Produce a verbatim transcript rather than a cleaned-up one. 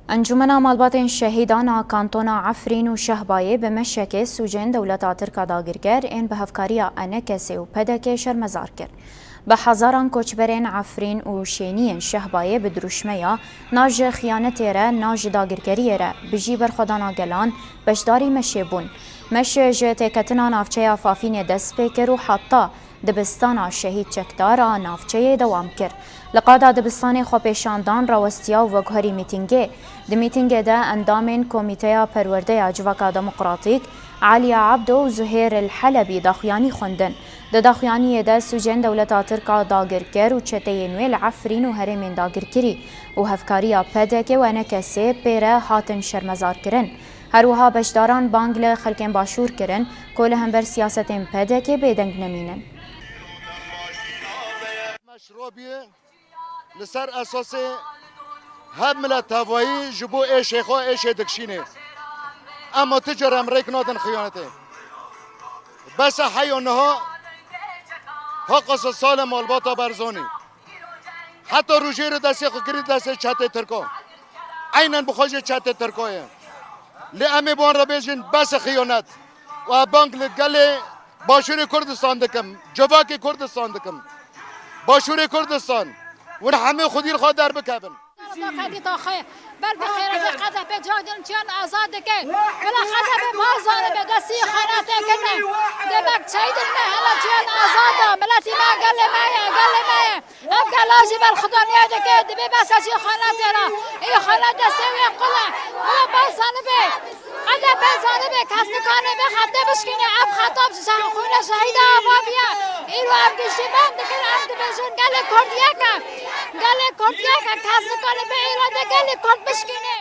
Encûmena Malbatên Şehîdan a Kantona Efrîn û Şehbayê bi meşekê sûcên dewleta Tirk a dagirker ên bi hevkariya E N K S ê û P D K şermezar kir. Bi hezaran koçberên Efrîn û şêniyên Şehbayê bi dirûşmeya "Na ji xiyanetê re, na ji dagirkeriyê re, bijî berxwedana gelan" beşdarî meşê bûn. Meş ji têketina navçeya Fafînê dest pê kir û heta dibistana Şehîd Çekdar a navçeyê dewam kir. Li qada dibistanê xwepêşandan rawestiya û veguherî mîtîngê. Di mîtîngê de endamên Komîteya Perwerdeya Civaka Demokratîk, Aliye Abdo û Zuhêr El Helebî daxuyanî xwendin. Di daxuyaniyê de sûcên dewleta Tirk a dagirker û çeteyên wê li Efrîn û herêmên dagirkirî û hevkariya P D K û E N K S ê pê re hatin şermezarkirin. Her wiha beşdaran bang li xelkên başûr kirin ku li hember siyasetên P D K bêdeng nemînin. Meşrobî li ser esasê hev milet tevayî ji bo êşê xwe êşê dikşînê. Ema tu cara em rêk nadin xiyanetê. Bes e heya niha, ha qasa sal e malbata Barzanî. Heta rojê re destê xwe kirî destê çetê Tirka. Eynen bi xwe jî çetê Tirka ye. Lê em ê bi wan re bêjin bes e xiyanet. Û ev bang li gelê Başûrê Kurdistan dikim, civakê Kurdistan dikim. Başûrê Kurdistan, hûn hemû xwedî li xwe derbikevin. Qedî taxê, ber bi xêretê Q D P cihadin çiyan azad dike. Bila Q D P ma zanibe destî xanatê kine. Demek çeydin me hela çiyan azad e. Miletî me gelê me ye, gelê me ye. Ev gela jî berxudaniyê dike, dibê besa jî xanatê re. Ê xanat destê wê qul e. Bila ma zanibe. Q D P zanibe kes nikane vê xetê bişkîne. Ev xeta bi şeh-, xwîna şehîda ava bûye. Îro em giştî bang dikin, em dibêjin gelê Kurd yek e. Gelê Kurd yek e, kes nikane vê îrade gelê Kurd bişkîne.